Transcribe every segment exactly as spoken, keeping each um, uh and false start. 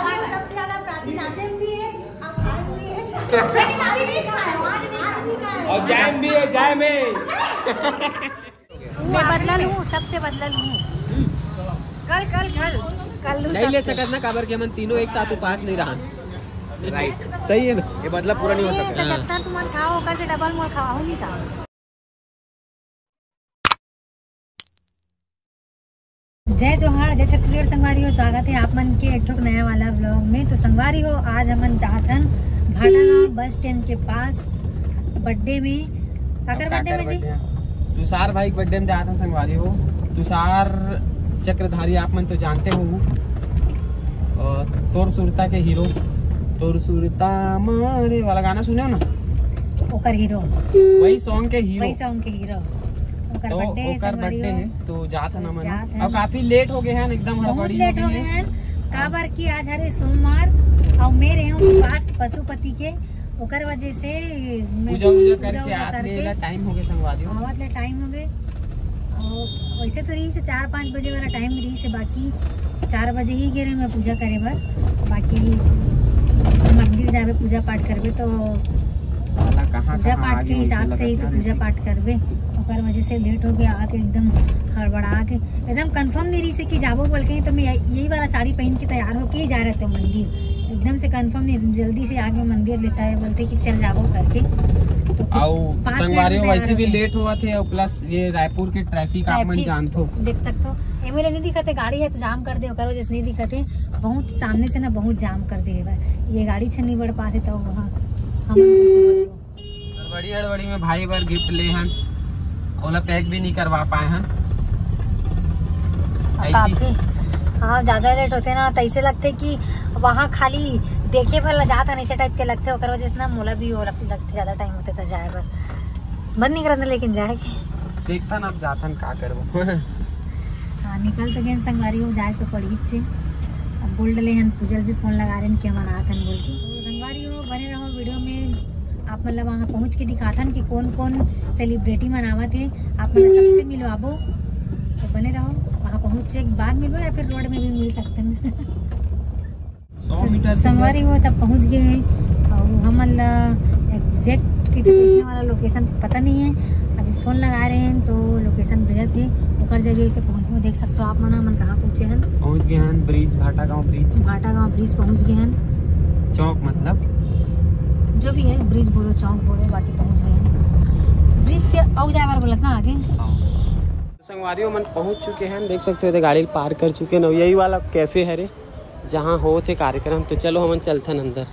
सबसे ज्यादा प्राची नाचे में भी है, अब खाए में भी है। लेकिन अभी नहीं खाए, आज नहीं, आज नहीं खाए। और जैम भी है, जैम है। मैं बदला लूँ, सबसे बदला लूँ। कल, कल, कल, कल लूँ नहीं ले सबसे। सकत ना, काबर के हमन तीनों एक साथ उपास नहीं रहन। राइट। सही है ना? ये बदला पूरा नहीं हो ये सकता। तो जितना तुमन खाओ, ओकर से डबल मोर खावा, हो नहीं था। जय जोहार, जय छत्तीसगढ़ संगवारी हो, स्वागत है आप मन के एक ठोक नया वाला व्लॉग में। तो संगवारी हो, आज हमन जात हन भाटागांव बस स्टैंड के पास बर्थडे में। काकर बर्थडे में जी? तुषार भाई के बर्थडे में जात हन संगवारी हो। तुषार चक्रधारी आप मन तो जानते हो, और तोर सुरता के हीरो, तोर सुरता मारे वाला गाना सुने हो ना? ओकर हीरो। वही सॉन्ग के हीरो। वही सॉन्ग के हीरो। ओकर तो बर्थडे है ओकर संगवारी बर्थडे हो। है, तो जात हन तो हमन। जात हन। अब काफी लेट हो गए हैं, एकदम बहुत हड़बड़ी हो लेट हो गई गए है। हैं। काबर कि आज हरे सोमवार और मेरे हैं उपास पशुपति के, ओकर वजह से मैं पूजा वूजा पूजा करके वूजा आत ले करके ला टाइम हो गए संगवारी हो। आवत ले टाइम हो गए। और वैसे तो रही से चार पाँच बजे वाला टाइम रही से, बाकी चार बजे ही गे रहे मैं पूजा करे बर, बाकी मंदिर जाबे पूजा पाठ करबे तो साला कहाँ पूजा कहाँ पाठ आगे के वैसे हिसाब से ही लगत तो है पूजा रे। पाठ करबे, ओकर वजह से लेट हो गया, आके एकदम हड़बड़ा के, एकदम कंफर्म नहीं रही से कि जाबो बोल के, तो मैं यही, यही वाला साड़ी पहन के तैयार होके ही जा रहे थे मंदिर। एकदम से कंफर्म नहीं, जल्दी से आगे मंदिर लेता है, बोलते कि चल जाबो करके। तो फिर आओ पाँच मिनट संगवारी हो, में तैयार वैसे हो भी गए। लेट हुआ थे और प्लस ये रायपुर के ट्रैफिक आप मन ट्रैफिक जानथो। देख सकते हो, एमएलए नहीं दिखाते, गाड़ी है तो जाम कर दे, ओकर वजह से नहीं दिखाते। बहुत सामने से ना बहुत जाम कर दे बा। ये गाड़ी छन्नी बढ़ पाते तो वहाँ हम कैसे बढ़ो? हड़बड़ी हड़बड़ी में भाई बर गिफ्ट ले हन, ओला पैक भी नहीं करवा पाए हन। ऐसी काफी, हाँ, ज्यादा लेट होते ना तो ऐसे लगते कि वहाँ खाली देखे भर ला जात हन, ऐसे टाइप के लगते, ओकर वजह से ना मोला भी वो लगते, लगते ज्यादा टाइम होते था जाए बर। मन नहीं करता लेकिन जाए के। देखता ना, अब जाथन का करबो। हाँ, निकल तो गए संगवारी हो, जाए तो पड़ी छे। अब बोल डले हन, पूजल भी फोन लगा रहे हैं कि हमन आथन बोल के। तो संगवारी हो, बने रहो वीडियो में। आप मतलब वहाँ पहुँच के दिखाथन कि कौन कौन सेलिब्रिटी मन आवत है, आप मतलब सबसे मिलवाबो। तो बने रहो, वहाँ पहुँच के बाद मिलबो या फिर रोड में भी मिल सकते हैं। सौ तो मीटर से संगवारी वो सब पहुँच गए हैं और हमन ला एग्जैक्ट किथे पहुँचने वाला लोकेशन पता नहीं है। अभी फोन लगा रहे हैं तो लोकेशन भेजत है, ओकर जरिए से पहुँचबो। देख सकते हो आप मन, हमन कहाँ पहुँचे हैं। पहुँच गए हैं bridge, Bhatagaon bridge. Bhatagaon bridge पहुँच गए हैं। चौक मतलब जो भी है, ब्रिज बोलो, चौक बोलो, बाकी पहुँच गए हैं ब्रिज से। आउ जाए बार बोलत ना आगे। हाँ। संगवारी हो, हमन पहुँच चुके हैं, देख सकते हो, गाड़ी पार्क कर चुके हैं। यही वाला कैफे है रे, जहाँ होत हे कार्यक्रम। तो चलो हमन चलथन अंदर।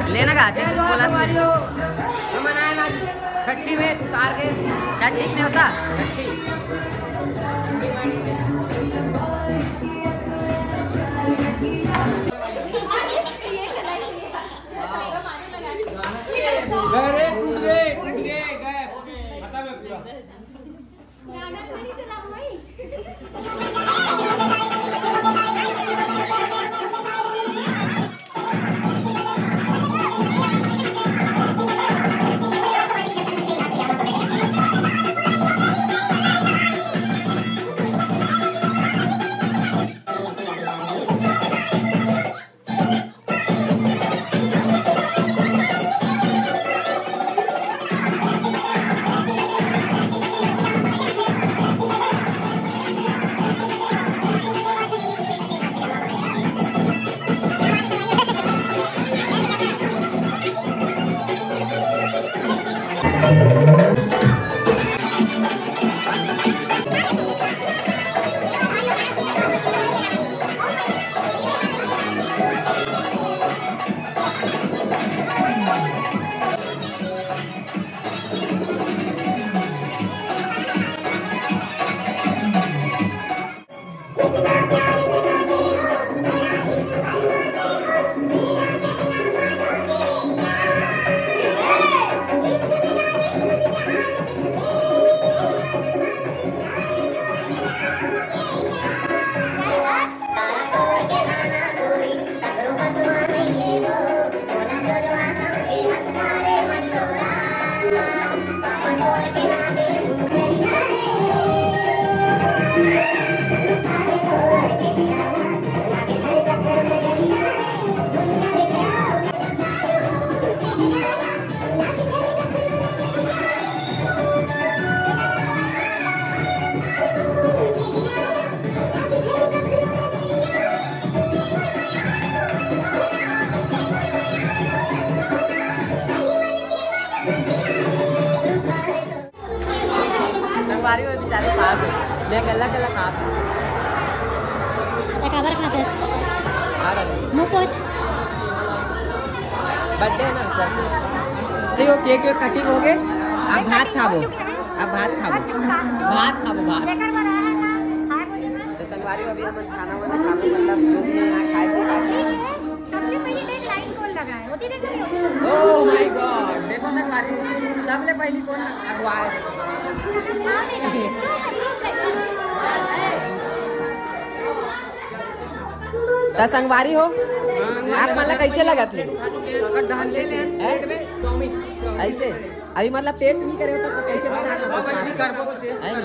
लेना का आते हैं, बोला। छठी में तुषार के छठी नहीं होता। छठी। अरे टूट गए, टूट गए, गए। खत्म है पूरा। संगवारी हो बेचारे पास है, मैं अकेला अकेला खात हूँ। त काबर खात हस? खा रहा हूँ। मुंह पोछ। बर्थडे है ना सर। अरे वो केक वेक कटिंग हो गए, आप भात खाबो, आप भात खाबो, भात खाबो भात। तो संगवारी हो अभी हम खाना वाना खाबो, मतलब जो भी है यहाँ खाए पिए खाए। सबसे पहले देख लाइन कौन लगा है, होती देखो। Oh my God, देखो संगवारी, सबले पहली कौन अगुआ है देखो। त संगवारी हो, आप मन ला कैसे लगत हे? हैं? ऐसे अभी मतलब टेस्ट नहीं करे हो तो कैसे बता सकते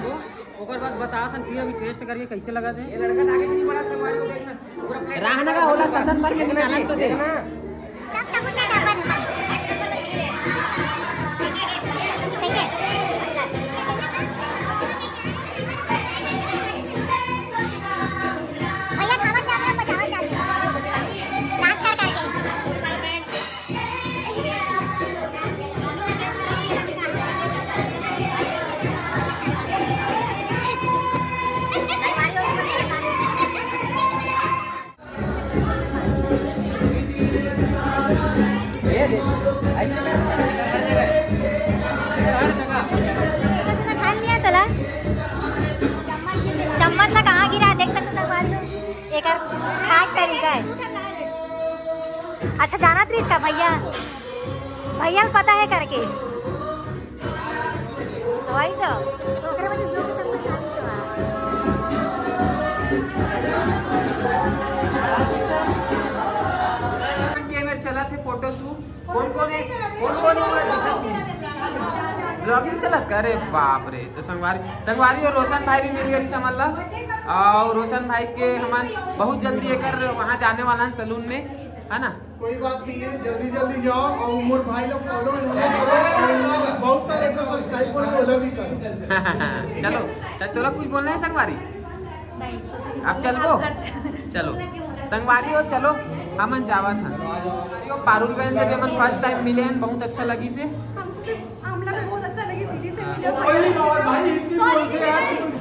हो? ओकर बाद बता सन फिर अभी टेस्ट करके कैसे लगत हे। राहना का होला ससन भर के निकालत तो दे। चम्मच ला कहाँ गिरा, देख सकते हो संगवारी हो। एकर खास तरीका है। अच्छा, जानत रहिस का भैया? भैया ल पता है करके। वही तो, ओकरे वजह से जोर के चम्मच आ रही सवाल। कैमरा चला थे फोटो शूट। कौन कौन है? कौन कौन है? ब्लॉगिंग चलत का? अरे बाप रे। तो संगवारी, संगवारी और रोशन भाई भी मिल गए समझ ला। और रोशन भाई के हमन बहुत जल्दी एकर वहाँ जाने वाला है सलून में, है ना? कोई बात नहीं है, जल्दी जल्दी जाओ और मोर भाई लोग फॉलो करो और बहुत सारे को सब्सक्राइब करो, ओला भी करो। चलो, तो तोला कुछ बोलना है संगवारी? आप चलबो? चलो संगवारी हो, चलो हमन जावत हन। संगवारी हो, पारुल बहन से भी हमन फर्स्ट टाइम मिले हन, बहुत अच्छा लगी से। हम लोग बहुत अच्छा लगे दीदी से मिले। कोई नहीं बाबा, भाई इतनी बोलते हैं।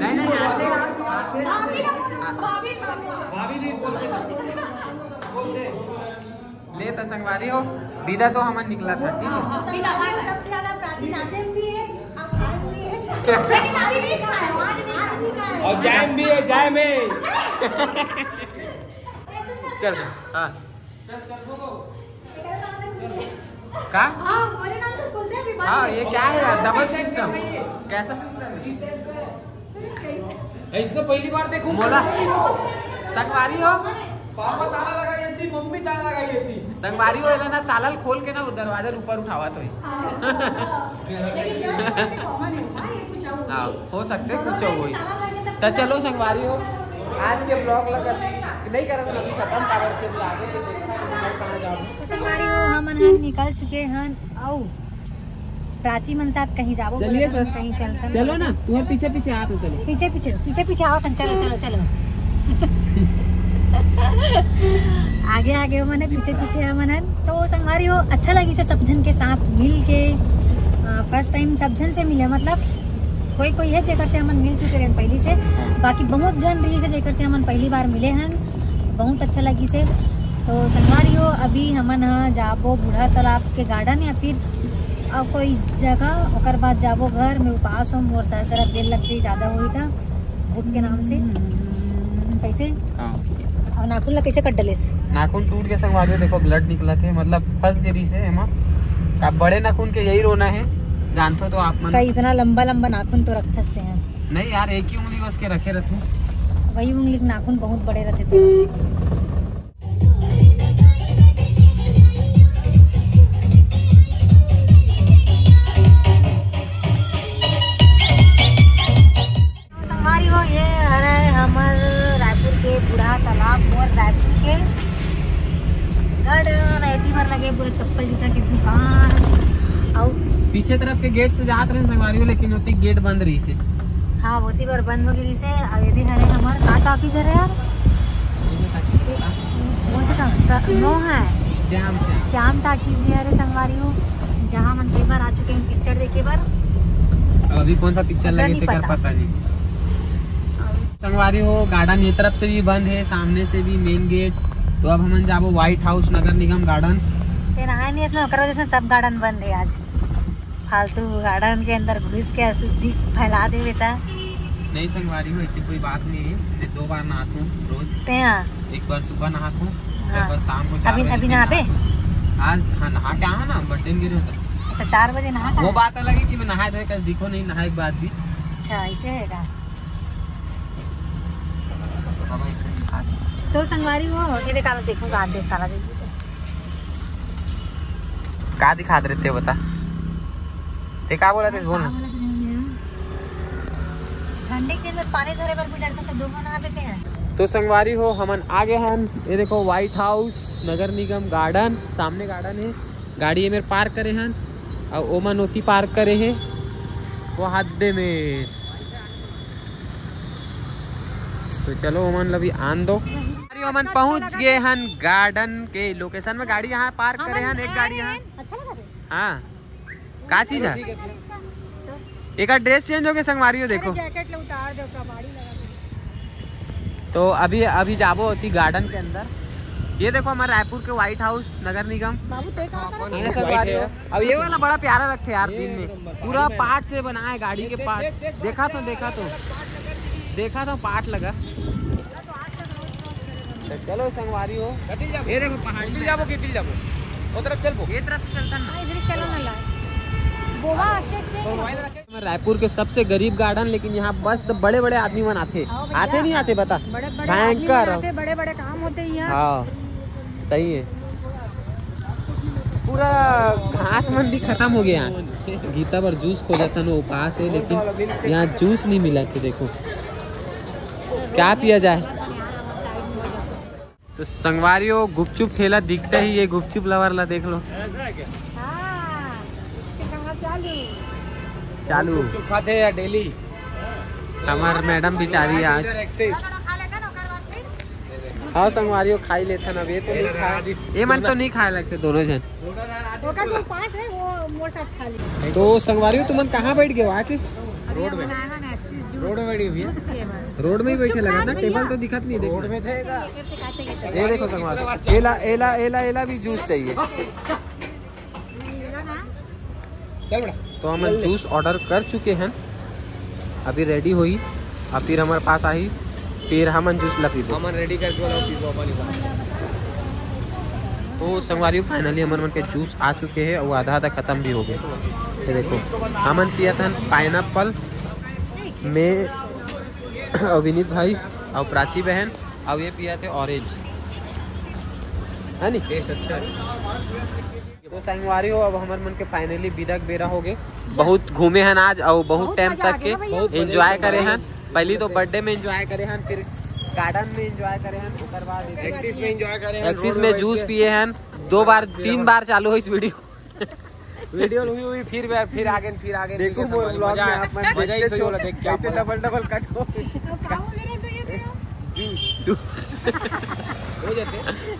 नहीं नहीं, आते आते भाभी ना बोलो, भाभी, भाभी। भाभी नहीं बोलते। ले त संगवारी हो, विदा तो हमन निकला था, ठीक है? तो संगवारी हो, सबसे ज्यादा प्राची नाचे भी है, अब खाए भी है। लेकिन अभी नहीं खाए, आज नहीं, आज नहीं खाए। और जाए भी है, जाए में। चल हाँ। चल, चल, वो तो का? हाँ, बोले ना तो बोलते हैं, अभी बात हाँ, नहीं। ये क्या है यार, डबल सिस्टम? कैसा सिस्टम है? ऐसे तो पहली बार देखूं। मोला संगवारी हो, पापा ताला लगा देती, मम्मी ताला लगा देती। संगवारी हो, एला ना ताला ल खोल के ना वो दरवाजा ल ऊपर उठावा तो ही। हाँ। लेकिन जब ऐसे common है ना, ये कुछ और हाँ, होती। हो सकते दोनों कुछ जैसे होई। ताला लगे तब त चलो संगवारी हो, आज के ब्लॉग ला कर नहीं करत, अभी खत्म काबर फिर आगे देखा कहाँ जाओ। तो संगवारी हो, हमन हन निकल चुके हन। आओ, प्राची मन साथ कहीं जाबो, चलिए बोले सर। कहीं चलते हैं। चलो ना, तुम्हें पीछे पीछे आप चलो। पीछे पीछे, पीछे पीछे आओ, चलो चलो चलो। आगे आगे हो मने, पीछे पीछे हो मने। तो संगवारी हो, अच्छा लगी से सब झन के साथ मिल के। फर्स्ट टाइम सब झन से मिले, मतलब कोई कोई है जेकर से हमन मिल चुके रहे पहले से, बाकी बहुत झन रही से जेकर से हमन पहली बार मिले हन। बहुत अच्छा लगी से। तो संगवारी हो, अभी हमन ह जाबो बूढ़ा तालाब के गार्डन या फिर अ, कोई जगह, ओकर बाद जाबो घर में। उपास हो, मोर सर दर्द देर लगते ज्यादा होई था भूख के नाम से। कैसे? हाँ। और नाखून ला कैसे कट डलेस? नाखून टूट के संगवारी हो, देखो ब्लड निकला थे, मतलब फंस गई से एमा। अब बड़े नाखून के यही रोना है, जानते हो तो आप मन। का इतना लंबा लंबा नाखून तो रखथस ते हैं। नहीं यार, एक ही उंगली बस के रखे रहते। वही उंगली के नाखून बहुत बड़े रहते तो। ये तरफ के गेट से जात रहे संगवारी हो, लेकिन ओती गेट बंद रहिसे। हाँ, ओती बर बंद हो गे रहिसे। अब ये भी हरे हमर का टॉकीज हरे यार? कौन से टॉकीज? नो है, श्याम, श्याम। श्याम टॉकीज ही हरे संगवारी हो, जहाँ मन कई बार आ चुके हैं पिक्चर देखे बर। अब अभी कौन सा पिक्चर लगे, तेकर पता नहीं। संगवारी हो, गार्डन ये तरफ से भी बंद है, सामने से भी मेन गेट। तो अब हमन जाबो व्हाइट हाउस नगर निगम गार्डन। ते नहाए नहीं इसने, ओकरा वजह से सब गार्डन बंद है आज। फालतू गार्डन के अंदर घुस के अशुद्धि फैला देवे ता। नहीं संगवारी हो, ऐसी कोई बात नहीं है। मैं दो बार नहात हूँ रोज। ते हाँ। एक बार सुबह नहात हूँ, हाँ। एक बार शाम को चार अभी, बजे अभी फिर नहाबे? नहात हूँ। आज हाँ, नहा के आहा ना, बर्थडे में गिरे होता। अच्छा, चार बजे नहा वो के? बात अलग है कि मैं नहाए धोए कस दिखो नहीं, नहाए के बाद भी। अच्छा, ऐसे है का? तो संगवारी हो, ये देख, काला देखो, का देख, काला देखो। का दिखात रहे ते बता। ते का बोला थे, बोल ना। ठंडी के दिन में पानी धरे बर भी डरता से दो मना देते हैं। तो संगवारी हो, हमन आ गए हन। ये देखो, व्हाइट हाउस नगर निगम गार्डन, सामने गार्डन है। गाड़ी ये मेर पार्क करे हन, और ओमन ओती पार्क करे है वो हादे में। तो चलो, ओमन ला भी आन दो। अरे, ओमन पहुंच गए हन गार्डन के लोकेशन में। गाड़ी यहाँ पार्क करे हन, एक गाड़ी यहाँ। अच्छा लगा थे? हाँ, का चीज है? एक ड्रेस चेंज हो गए संगवारी हो, देखो। जैकेट ले उतार दो, कबाड़ी लगा दो। तो अभी, अभी जाबो होती गार्डन के अंदर। ये देखो, हमारे रायपुर के व्हाइट हाउस नगर निगम। बाबू, ते का करत है? संगवारी हो। अब ये वाला बड़ा प्यारा लगता है यार, दिन में पूरा पार्ट से बना है, गाड़ी के पार्ट। देखा तो, देखा तो, देखा तो पार्ट लगा। तो चलो संगवारी हो, ये देखो पहाड़ी में जाबो कि जाबो, वो तरफ चलबो। ये तरफ से चलता ना। हाँ, इधर चलो ना ला। गोवा आके मैं रायपुर के सबसे गरीब गार्डन, लेकिन यहाँ बस बड़े बड़े आदमी मन आथे। आते नहीं आते, बता। बड़े बड़े आदमी मन आते, बड़े बड़े काम होते हैं यहाँ। हाँ, सही है। पूरा घास मन भी खत्म हो गया। गीता बर जूस खोजत हन, वो उपास है, लेकिन यहाँ जूस नहीं मिला थे। देखो क्या पिया जाए। तो संगवारी हो, गुपचुप ठेला दिखते ही ये गुपचुप लवर ला देख लो। हाँ, चालू। चालू। गुपचुप खाते हैं डेली। हमार मैडम बेचारी आज। हाँ संगवारी हो, खाई लेथन। अब ये तो नहीं खाए, ये मन तो नहीं खाए लगते दोनों जन। ओकर जो पास है, वो मोर साथ खा ली। तो संगवारी हो, तुमन कहाँ बैठ गए हो आके? रोड में। रोड में बैठी हुई है। रोड में ही बैठे लगा था, टेबल तो दिखत नहीं। देखो, ये देखो संगवारी, एला एला एला एला भी जूस चाहिए। चल बेटा। तो हमन जूस ऑर्डर कर चुके हैं, अभी रेडी होई, और फिर हमारे पास आई, फिर हमन जूस ला पीबो। हमन रेडी करके वाला पीबो अपन ही बात। तो संगवारी, फाइनली हमन मन के जूस आ चुके हैं, वो आधा आधा खत्म भी हो गए। ये देखो, हमन पिया था पाइनएप्पल में अविनीत भाई और प्राची बहन, अब ये पिया थे ऑरेंज, है नी? टेस्ट अच्छा है। तो संगवारी हो, अब हमर मन के फाइनली बिदा के बेरा हो गए। बहुत घूमे हन आज और बहुत टाइम तक के एंजॉय करे हन। पहली तो बर्थडे में एंजॉय करे हन, फिर गार्डन में एंजॉय करे हन, ओकर बाद एक्सिस में एंजॉय करे हन, एक्सिस में जूस पिए हन, दो बार तीन बार चालू हो इस वीडियो। वीडियो हुई हुई फिर बे-, फिर आगे फिर आगे देखो मोर व्लॉग में आप मन मजा ही देखते सही हो। होला देख के आप कैसे डबल डबल कट हो। जूस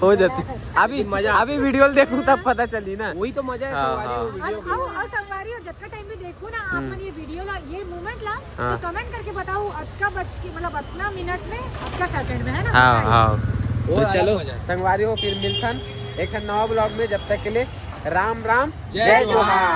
हो जाते। अभी मजा। अभी वीडियो देखू तब पता चली ना। वही तो मजा है। हाँ, संगवारी हो हाँ। वीडियो में। और संगवारी हो जतका टाइम भी देखू ना आप मन ये वीडियो ला, ये मोमेंट ला, हाँ। तो कमेंट करके बताओ अतका बच के, मतलब अतना मिनट में, अतका सेकंड में, है ना? हाँ हाँ। तो चलो संगवारी हो, फिर मिलथन एक ठन नवा व्लॉग में। जब तक के लिए राम राम, जय जोहार।